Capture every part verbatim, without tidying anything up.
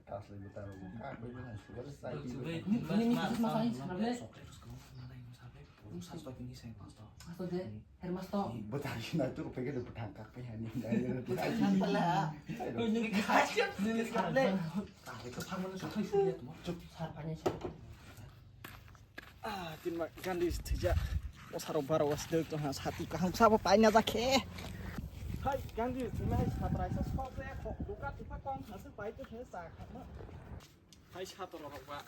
Asli buta rok. Ah, bai bai, sugar sai. Ini, ini, ini, ini, ini, ini. Bwtang si na tu pegel bwtang kak pe hani. Ini khasiat, ini khasiat. Chup. Ah, tinma Gandhi thwijak. O saro baro was dek to ha sati kaham sabo paina jakhe. Hai, Gandhi thwijak hai satrai sa sok ya kok duka tipa kong khasuk pai to he sa khama. Hai satro rok ba.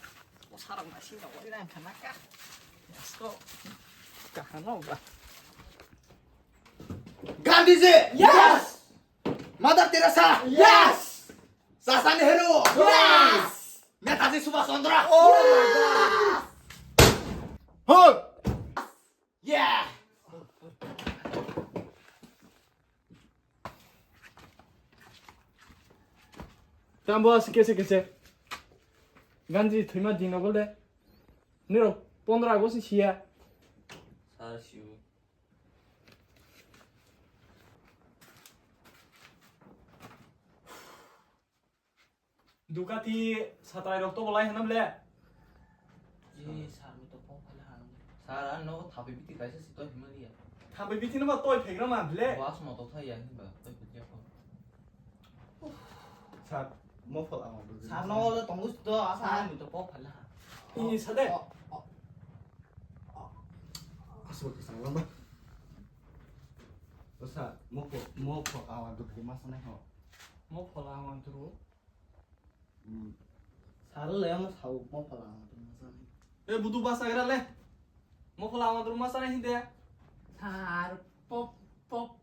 O sarang na sing na ori nang khana ka. Yasko. Kahano ba. Gandhiji! Yes! Mother Teresa! Yes! Sasa Nehru! Yes! Netaji Subhash Chandra! Oh my God! Ho! Yeah! Tambo si kese kese. Gandhi thwima din obo de. Niro pondro August ni siya. Sir, siu. Ducati satrai rok to bolai hanam le. Ji, sir, mi to pok phale hanam. Sir, ang no thapi biti kaisa si to Himalaya. Thapi biti no ba toi phegra ma ble. Bas no to thai ya ni ba, toi phegra ko. Sir, mo phol ang. Sir, no le tongus to asa. Sir, mi to pok phale ha. Ini sade. Oh, oh. Asuk kisang lamba. O sir, mo phol, mo phol ang duk di masa nai ho. Mo phol ang duk. Hmm. Sir le ang sao mo phol ang duk masa nai. Eh, budu basa gra le. Mo phol ang duk masa nai hinde. Sir, pop, pop.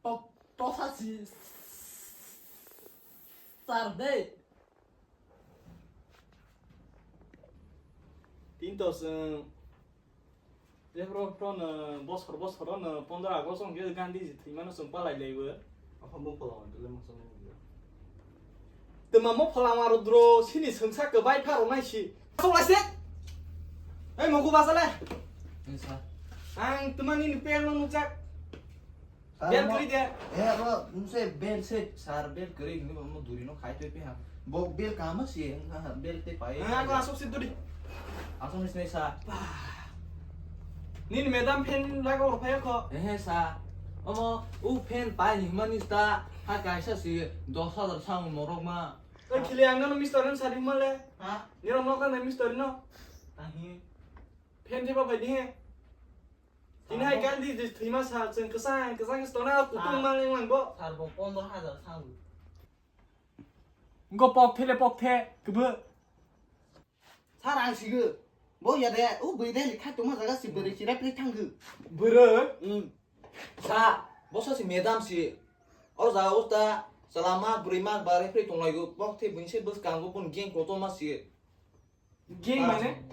Pok, pok sa si sar de. Tinto seng. Jefro pro na bosor bosor na pondro August ong ke Gandhi ji thwima no song palai laibo. Apa mo phola wan tele mo song. Tuma mo phola wan rodro sini sengsa ke bai pharo nai si. Sok lai se. Ei mo gu basa le. Ni sa. Ang tuma ni pel no nujak. Sir, bel mo-, kwrwi de. Eh, abo, nse bel se. Sir, bel kwrwi hwnwi bo mo duri no khai twi piha. Bo bel kama si, ha, ha, bel te pai. Ha, ako asok si duri. Asok ni sinai sir. Nini madam fan laga oro phai kho. Eh, sir. Omo, u fan pai ni hwnmani sta. Ha kaisa si dos hajar sang morok ma. Oi, khili ang no mister no sari male. Ha? Niro no kan mister no. Tahi. Fan te ba bai ni he. Tini hai Gandhi ji thwima sa chwng kwchang kwchang se tona kutung ma leng lang bo. Sir bo pondro hajar sango. Go pok thele pok the kebo. Sir ang sigo. Bo ya de u bui de likha tuma jaga si bwrwi chira pri thanggo. Bwrwi? Hmm. Sa, bo sa si madam si. Oro jaga usta salama bwrwi mak bare pri tonglaigo pok the bwing se bwskango bun geng kotor ma si. Geng mane?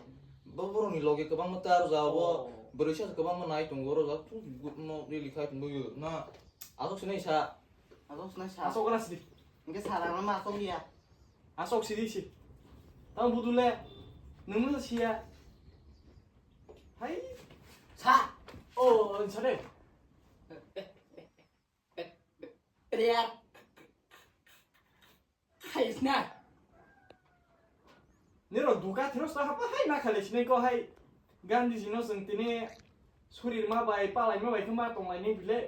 Bo borokni loge kwbangma ta rwjak, abo bwrwi sa kwbangma nai tongo, rwjak tu no rili khai tongbo yo. Na, asok sinai sa. Asok sinai sa. Asok ora sidi. Hingke sara no ma asok ya. Asok sidi si. Tang budule. Nungno siya. Hai. Sa. Oh, sare. Real. Hai sna. Nirok duka thiro sa hapa hai na khale sinai ko hai. Gandhi jino seng tini suri ma bai palai ma bai khe ma tonglai ni bile.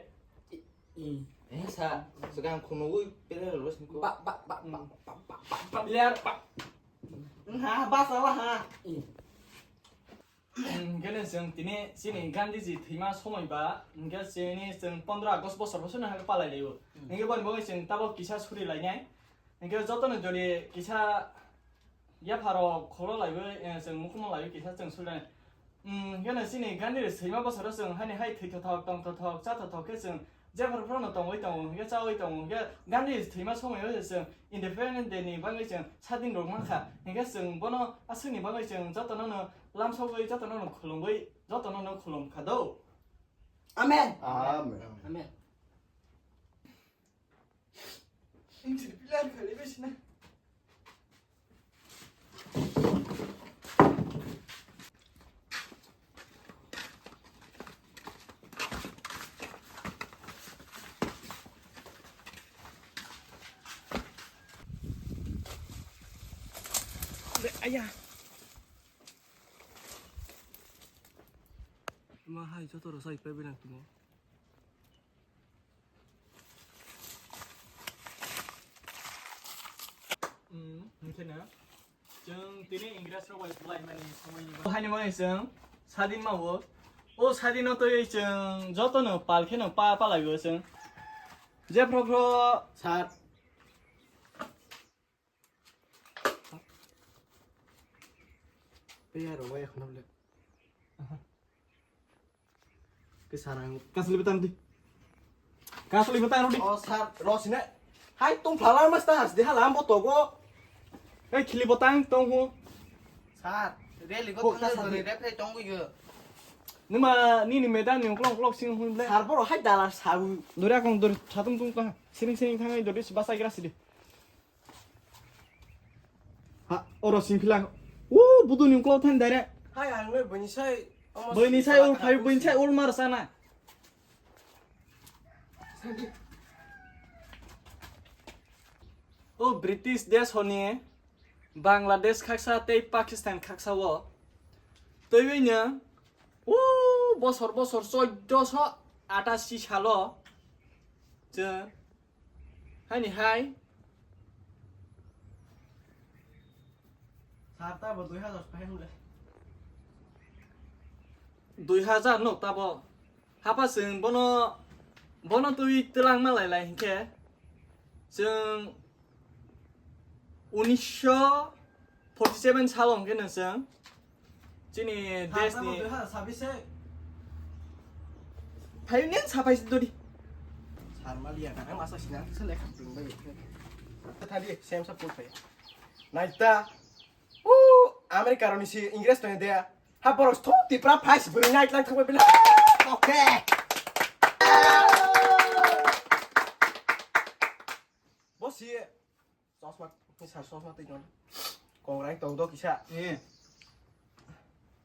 Eh sa segang khunugui pele ro sini ko. Ba ba ba ba ba ba ba. Bilar ba. Nah ba salah ha. Hingkhe chwng tini chini Gandhiji thwima somoi ba, hingkhe chini chwng pondro August bosor bosor no hingkhe palai laio. Hingkhe boni bagwi chwng tabok kisa suri lainai. Hingkhe jotono jodi kisa yapharo kholo laiwi, eh, chwng mukumo laiwi kisa chwng suri lainai. Hingkhe no chini Gandhiji thwima bosoro chwng haini hai thwithothok, tongthothok, chathothok khe chwng Jefru phano tongwi tongo, hingkhe chawi tongo, hingkhe Gandhi thwima somoi o se chwng Independence Day ni bagwi chwng sadin rok mankha, hingkhe chwng bono aswkni bagwi chwng jotono no lamsogwi, jotono no khulumgwi, jotono no khulum kha do. Amen. Amen. Amen. Aya. Ma hai joto rosai pe binang timo. Hmm, hingkhe na. Chwng tini Ingres rok bai bwlai mani somoi ni. Haini bagwi chwng sadin ma o. O sadin no twi chwng joto no pal khe no pa palai o chwng. Je phro phro. Sir. Pe ya ro wai khna le. Ke sarang kasli betang di. Kasli betang rodi. Oh, sir, rosine. Hai, tong phala mas ta has de hala ambo togo. Hei, khili betang tong hu. Sir, reli go. Ho, thang kasli. Rep rep tong gu yo. Nima nini medan ni klong klong sing hun ble. Sir, boro hai dalar sabu. Dori akong dori satung tung ta. Sining sining thangai dori basa gira sidi. Ha, oro singphilang. O, budu ni uklok than direct. Hai, ang le bini sai, omo Bini sai ul phai, bini sai ul mar sana. O British desh honi Bangladesh khaksa tei Pakistan khaksa o. Twiwi nya, o, bosor bosor choddoso atasi salo. Je Haini hai. Sir, tabo dui hajar pai hwnle. Dui hajar no tabo. Hapa chwng bono, bono twi twlang ma lai lai hinkhe. Chwng unisho forty seven salo hwnkhe no chwng chini desh ni. Phaiyung neng sa phai dodi. Sarmaliya kana masa sina se lekha pung bai. Thadi sem sa pung pai. Naita. U America roni si Ingres to de. Ha boros thum Tipra phai si buri nai tlang thang bai bila. Okay. Bosi. Chosma, ni sir chosma twi nong. Kongrang tong do kisa. Eh.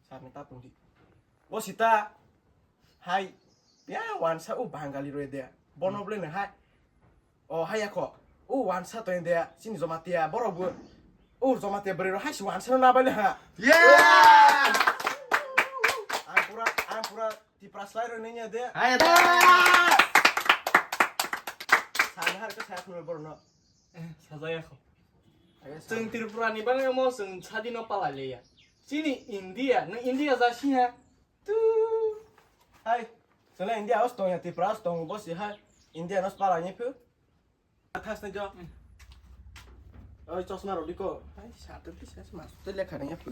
Sir ni ta tong di. Bo sita. Hai. Ya wansa u Bangali roi de. Bono ble ne hai. O hai akho. U wansa to de. Sini Jomatia borok bo. U Jomatia bri ro hai si wansa na bai le ha. Yeah! Ang pura, ang pura Tipra slai roi ne de. Hai da. Sani har ka sa khulur borno. Eh, sajaya kho. Chwng Tripura ni bagwi omo chwng sadino palai liya. Chini India, no India ja siha. Tu. Hai. Chwng India os tong ya, Tripura os tong bo si hai. India nos palai ni phu. Thas ni jo. Oi, chosma rodi ko. Hai, sa tu sa mas tu lekha ni ya phu.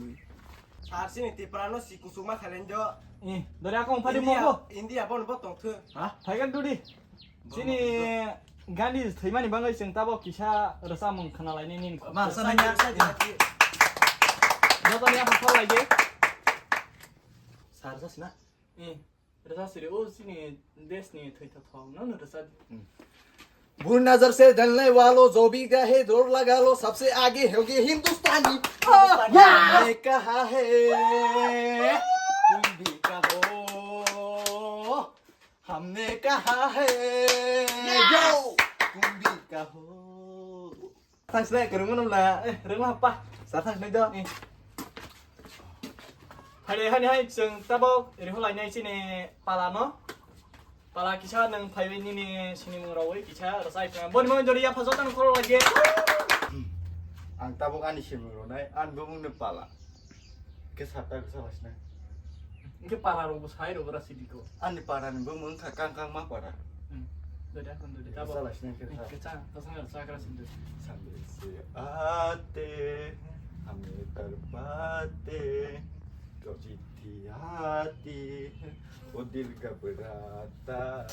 Sar sini Tripura no si kusuma khalen jo. Eh, dori akong phadi India, mongko. India bon bo tong thu. Ha? Phaigan dudi. Chini Gandhi thwimani bagwi chwng tabok kisa rwchapmung khna lainai nini. Ma, sa nanya. Joto ni aphang thok lai di. Sar sa sina. Eh, rwchap siri o chini desh ni thwi thok thok no no rwchap. भूल नजर से जलने वालों जो भी गए जोर लगा लो सबसे आगे होगी हिंदुस्तानी हमने कहा है तुम भी कहो हमने कहा है यो तुम भी कहो Thanks le, kwrwngma nung la. Eh, rwngma happa. Sa thanks nai do. Eh. Hani, hani, hai, chwng tabok riholainai chini pala no. Pala kisa nwng phaiwi nini sinimung rogwi kisa rwchai phai. Boni mani jori yapha jotang khoro lagi. Ang tabok ani sinimung ronai, ani bumung ni pala. Khe sata khe salasna. Hingke para rok bo sai rok ora sidi ko. Ani para ni bumung kha kang kang ma para. Hmm. Doi da kon doi da. Khe salasna khe sa. Khe cha, ta sang sa kra sin doi. Sambil si ate, hame tarpate, kau jiti hati, o dil ghabrata,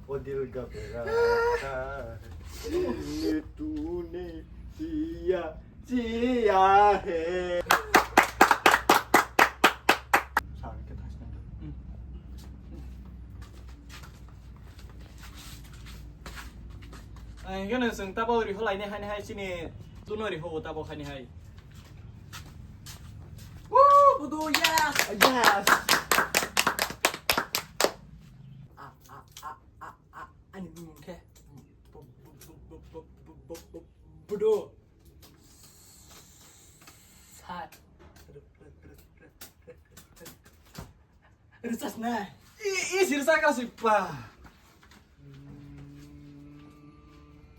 o dil ghabrata, ye tune kiya Chiya he. Sar ke thas nang. Ang gana sing tabo ri holai ne hani hai sini tuno ri ho tabo hani hai. Woo, budu, yes! Yes! Ah, ah, ah, ah, ah, ani bumung ke. Bu-, bu-, bu-, budu. Sa Rwchasna. I, i sirsa ka sipa.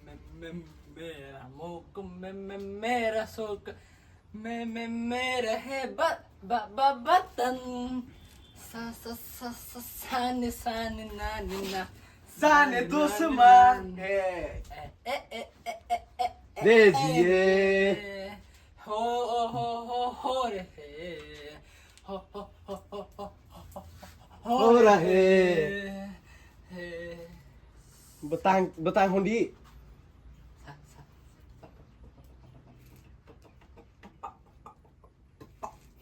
Me, me, mera mok, me, me, mera sok, me, me, mera he ba, ba, ba, batan. Sa, sa, sa, sa, sa, ni, sa, ni, na, ni, na. Sa, ni, dusman. He. Eh, eh, eh, eh, eh, eh, eh, Deji, eh. Eh. Ho, ho, ho, ho, ho, re, he. Ho, ho, ho, ho, ho, ho, ho, ho, ho, Ho, ra, re, he. He. Betang, betang hondi. Sa, sa.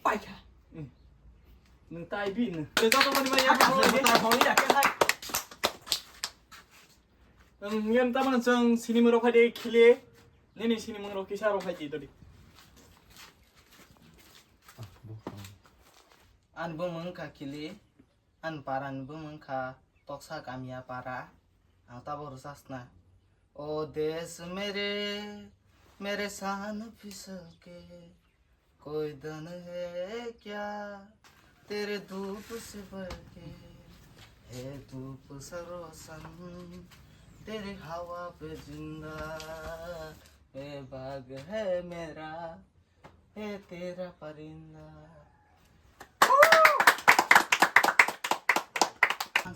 Paikha. Hmm. Nung tai bi nung. Te to to ni ma ya. Betang hondi ya, ke sai. Ang yan taman chang sini mero khai de khile. Nini sini mero kisa ro khai di to di. Ani bumung wngkha Kili, ani para ni bumung wngkha Toksa Kamia para, ang tabok rwchasna. O desh mere, mere shan phisal ke, koi dan hai kya, tere dhoop se badh ke, hai dhoop sa roshan, tere hawa pe zinda, ye bagh hai mera. Hey, tera parinda.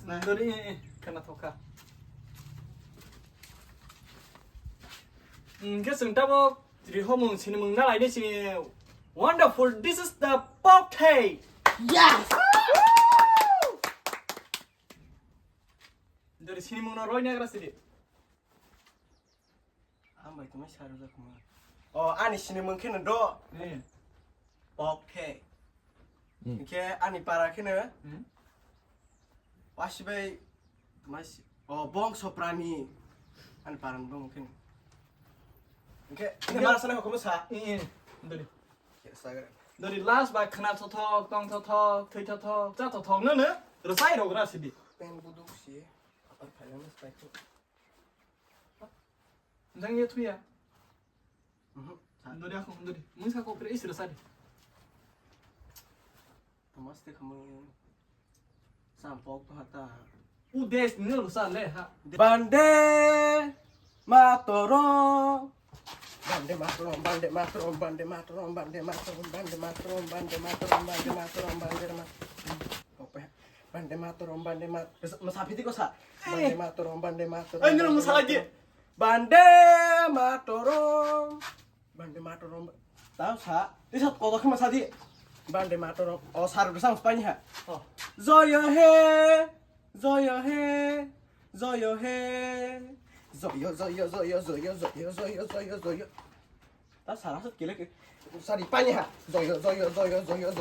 Dori, eh, eh, kana thoka. Hingke chwng tabok rihomung sinimung na laini sini wonderful. This is the Pokthei. Yes. Dori sinimung no roi nagra sidi. Ang bai tongmai sa rwjak kma. O, ani sinimung kheno do. Hmm. Pokthei. Hmm. Hingke ani para kheno. Hmm. Wasibai tongmai si-, o, Bongso Prani. Ani para ni bumung kheno. Hingke, hingke mara sana komo sa. Hmm, hmm. Dori. Ke sagra. Dori last ba khna thothok, tong thothok, thwi thothok, cha thothok no no. Rwchai rok ra sidi. Pen buduk si. Apar phailangma spike. Jang ye thuya. Mhm. Dori ako, dori. Mungsa ko kre isra sadi. Tamaste khamu. Sampok to hata. U des ni lo sa le ha. Bande Matorom. Bande Matorom, Bande Matorom, Bande Matorom, Bande Matorom, Bande Matorom, Bande Matorom, Bande Matorom, Bande Matorom. Oke. Bande Matorom, Bande Mat-, mas-, masapiti ko sa? Eh. Bande Matorom, Bande Matorom, Eh, nila Bande masala Matorom. Bande Matorom. Bande Matorom. Tao sa. Tisa kodo khe masadi. Bande Matorom. O sar bwsang spani ha. Oh. Joyo he. Joyo he. Joyo he. Joyo, joyo, joyo, joyo. Ta sara sot kile ke. Sari pani ha. Joyo, joyo, joyo, joyo.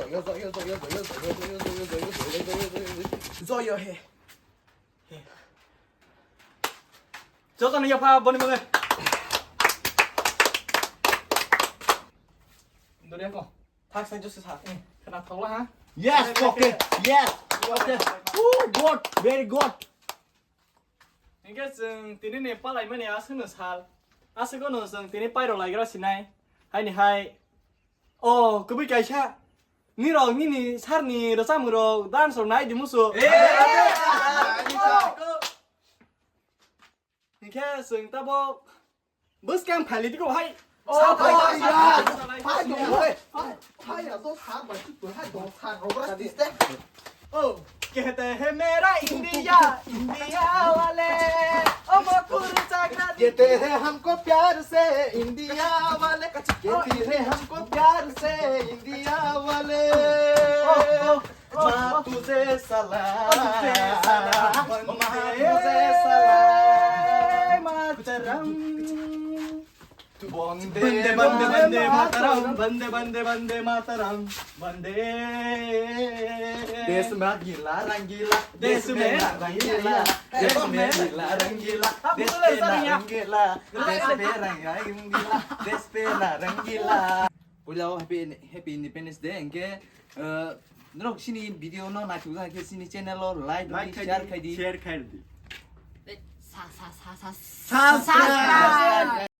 Joyo he. He. Joto ni yapha boni mane. Dori ako. Thak sai jose sa. Eh, khna thokla ha. Yes, okay. Yes. Okay. Oh, good. Very good. Hingke chwng tini ni palaimani aswkno sal. Aswkno chwng tini pairo laigra sinai. Haini hai. Oh, kubui kaisa. Nirok nini sarni rwchapmung rok dance rok nai di musu. Eh, eh, eh, eh, eh, eh. Hingke chwng tabok bwskang phailai diko hai. Oh, sa phai, oh, sa phai, ya. Sa phai, Phai dong, phai, phai, phai, ya, to sa bai, tu, tu, hai, dong, sa, rok, rak, tis, te. Oh. कहते हैं मेरा India, India वाले, ओ मकुर चाकरा कहते हैं हमको प्यार से इंडिया वाले, कहते हैं हमको प्यार से इंडिया वाले। Oh, oh. माँ तुझे सलाम, माँ तुझे सलाम, मातरम। वंदे, वंदे, वंदे, वंदे मातरम, वंदे, वंदे, वंदे मातरम, वंदे। देश में गीला रंगीला, देश में रंगीला, देश में गीला रंगीला, देश पे ना रंगीला, देश पे रंगीला, देश पे ना रंगीला। Puila o happy, happy Independence Day, hingke, eh, norok chini video no naithok jak khe chini channel o like, like khai di, share khai di, share khai di. Sa, sa, sa, sa, subscribe. Subscribe.